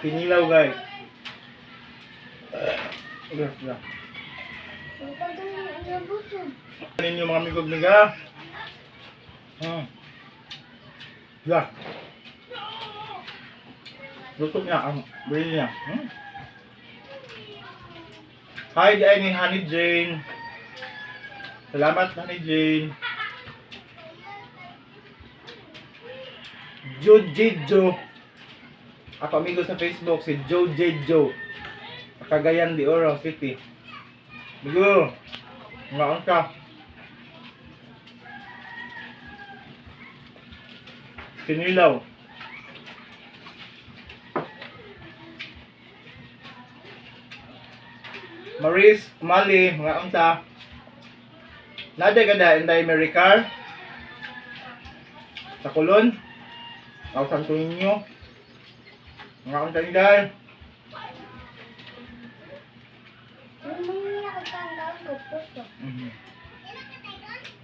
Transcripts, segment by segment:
Kinilaw, guys. Okay, yeah. Ninyo mga amigog miga. Yeah. Luto niya ang brain niya. Hi, di ay ni Honey Jane. Salamat, Honey Jane. Joe J. Joe. Ako amigo sa Facebook, si Joe J. Joe. Cagayan de Oro City. Bigo. Ngaon ka. Kinilaw. Maris, Mali, mga unta. Nade ka da, Inday Mary Car. Sa Kulon. Ako sa ninyo. Mga unta, Inday.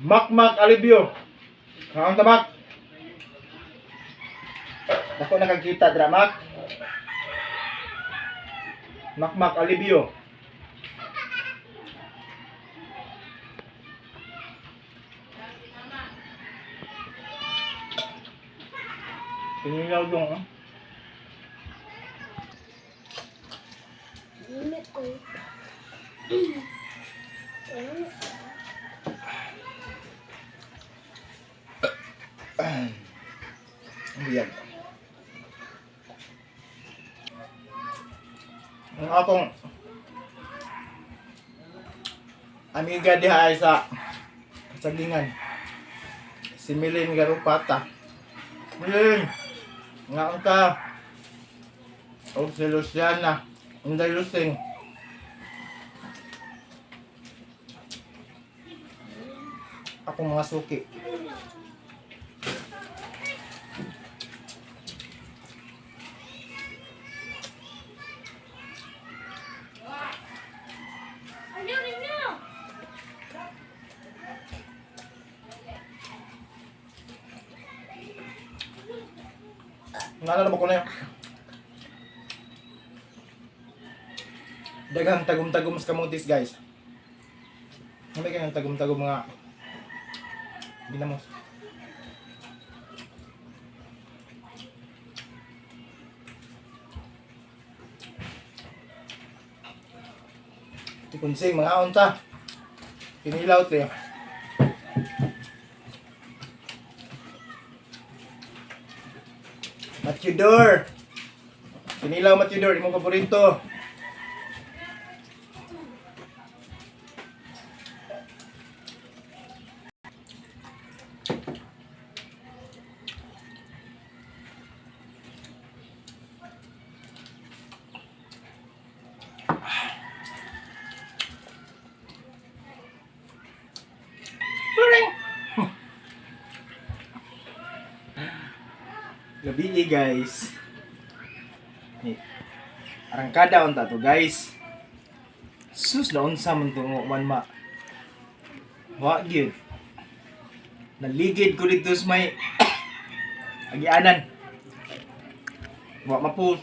Makmak Alibio. Mga unta, Mak. Ako nakakita, dra, Mak. Makmak Alibio. Kinilaw dong, oh. Limit ko. Ang biyag. Ang akong amiga diha ay sa sagingan. Si Milin Garupata. Milin! Nga ang ka. O si Luciana. Inday Lucing. Akong mga suki. Naalala ko na yun. Daghang tagum-tagum sa kamutis, guys. May kayong tagum-tagum mga ginamos. Tikunsing, mga unta. Kinilaw, te. Matudor. Kinilaw, Matudor, imong paborito. Boring. Gabi eh, guys. Ni arangkada unta to, guys. Sus, naunsa man to man ma. Wa gyud. Naligid ko dito sa may agianan. Wa mapu.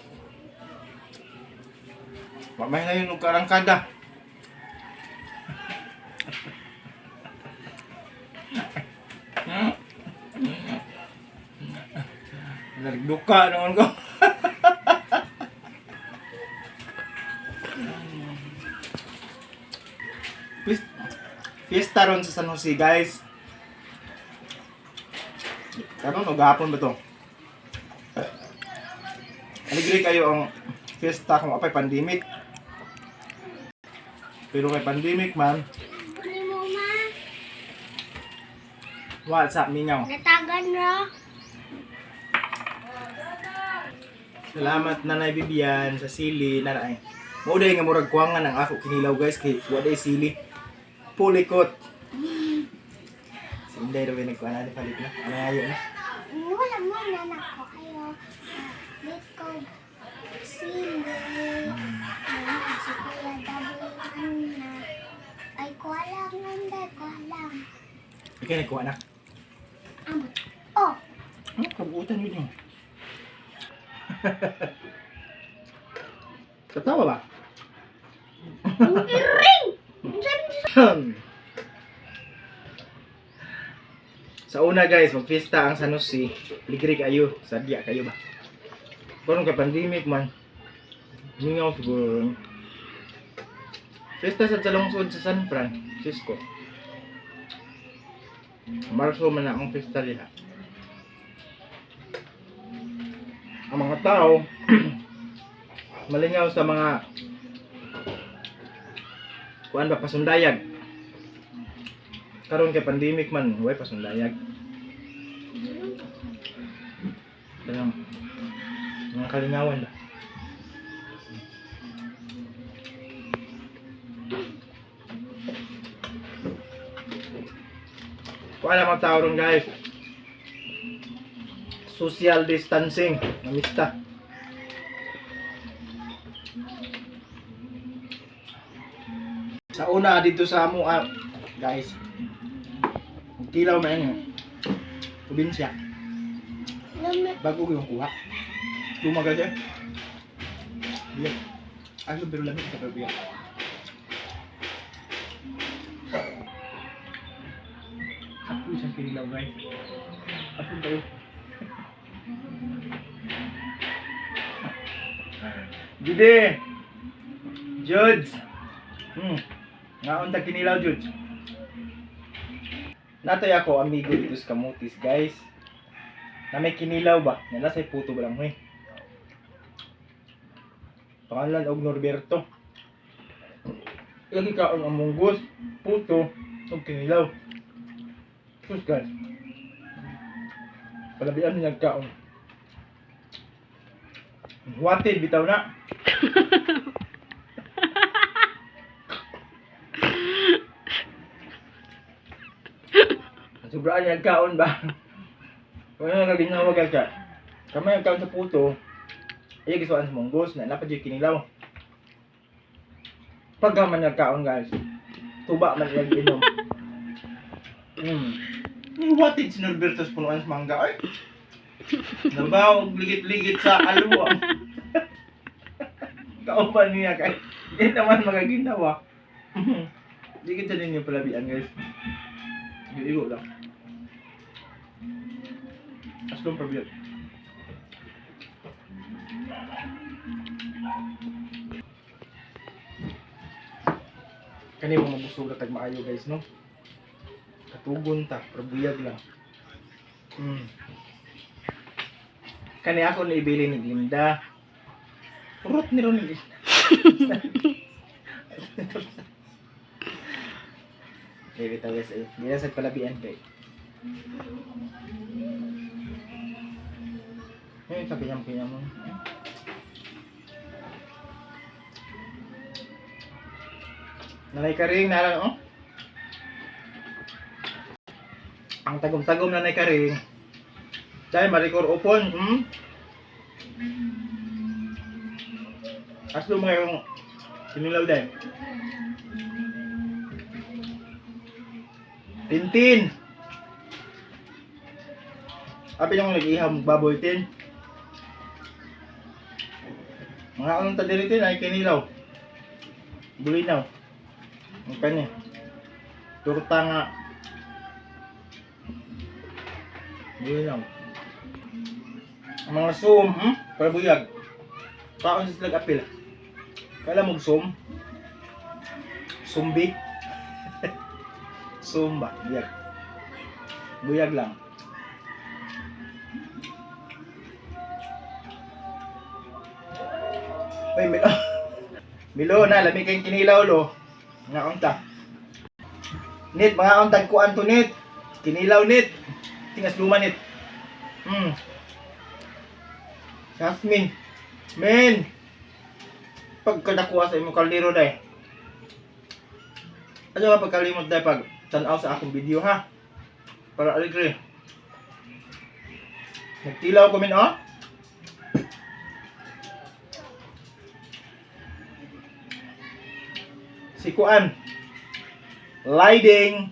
Wa may ngayon og arangkada. Nagduka naman ko. Fiesta ron sa San Jose, guys. Karon o gahapon ba to? Aligre kayo ang fiesta kung apay pandemic. Pero kay pandemic man, Kunin mo, ma. wa sa mingaw. Natagan ra. Salamat, Nanay Bibian, sa sili nanay. Mao day nga murag kuwangan ang ako kinilaw, guys, kay wa day sili. Pulikot. Si Inday ra ba nagkuan ani palit na? Ano ayo na? Wala mo na nako kayo. Late ko sili. Ngayon, si Kuya David na. Ay, kuha lang, Inday, kuha lang. Ikaw nagkuha na. Amot. Oh, Ano kabuutan yun yun? Katawa ba? Iring! Sa una guys, magfiesta ang San Jose. Ligri kayo, sadya kayo ba? Karon kay pandemic man. Mingaw siguro. Fiesta sa lungsod sa San Francisco. Marso man na ang fiesta nila. Ang mga tao malingaw sa mga kuan ba, pasundayag. Karon kay pandemic man, way pasundayag. Kanang mga kalingawan ba. Kuan ang mga tao ron, guys. Social distancing, namista. Sa una dito sa amo ah, guys. Kilaw man yun. Probinsya. Lami. Bago yung kuha. Lumagal siya. Biyak. Ano pero lamig sa pero biyak. Ako isang kinilaw, guys. Ako kayo. Jude! Judes! Ngaon ta kinilaw, Judes. Natay ako amigo dito sa Kamutis, guys. Na may kinilaw ba? Nala sa puto ba lang huy. Pangalan og Norberto. Lagi kaon ang munggos, puto, ug kinilaw. Sus guys. Palabian niya kaon. Huwatin bitaw na. Sobraan niya kaon ba? Wala na ginawa guys ka. Kamay ang kaon sa puto. Ay gisuan sa munggos na napad yung kinilaw. Pagka man niya kaon guys. Tuba man iyang inom. Niwatid si Norberto sa punuan sa mangga. Ay! Nabaw, ligit-ligit sa aluwa. Kauban niya kay. Hindi naman magaginawa. Ligit sa ninyo palabian guys. Igo lang. Aslong pabiyag. Kani mo mabusog na tag maayo guys, no? Katugon ta, prabuyag lang. Kani ako ni ibili ni Glinda. Urot ni ron ni Glinda. Baby tawis eh. Di na sa palabian kay. Eh, sabi niya kaya mo. Nanay Karing, naran oh. Ang tagom-tagom nanay Karing. Dahil marikor upon, Aslo mga yung sinilaw dahil. Tintin! Api yung nag-ihaw baboy tin. Mga anong tadiri tin ay kinilaw. Bulinaw. Ang kanya. Turta nga. Bulinaw. Ang mga sum, Para buyag. Paon sa silag apil. Kala mong sum? Sumbi? Sumba. Buyag. Buyag lang. Uy, Milo. Milo na, lami kayong kinilaw, lo. Mga unta. Nit, mga untag kuan to, nit. Kinilaw, nit. Tingas luma, nit. Jasmine. Men! Pagka nakuha sa imong kaldero, day. Ano ka pagkalimot, day, pag tanaw sa akong video, ha? Para aligre. Nagtilaw ko, min, oh. Si Kuan. Liding.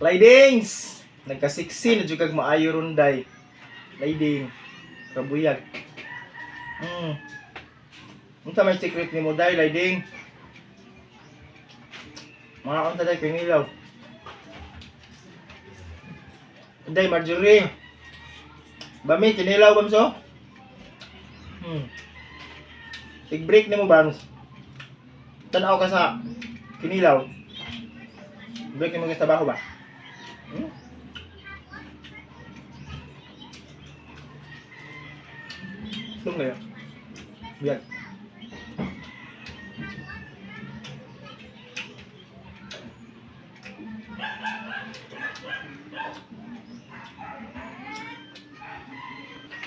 Lidings! Nagkasiksi na jud kag maayo runday. Liding. Kabuyag. Unsa may secret nimo, Day, Laiding? Mga unsa, Day, kinilaw. Day, Marjorie. Bami, kinilaw, Bamso? Tig-break nimo, Bams. Tanaw ka sa kinilaw. Break nimo sa trabaho ba? Itong kayo. Biyag.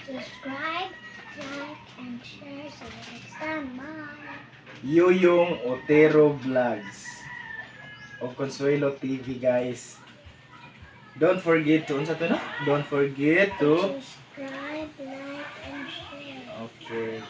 Subscribe, like, and share. See you next time. Bye. Yoyong Otero Vlogs of Consuelo TV, guys. Don't forget to, unsa to, no? Don't forget to Subscribe, like, and share. Okay.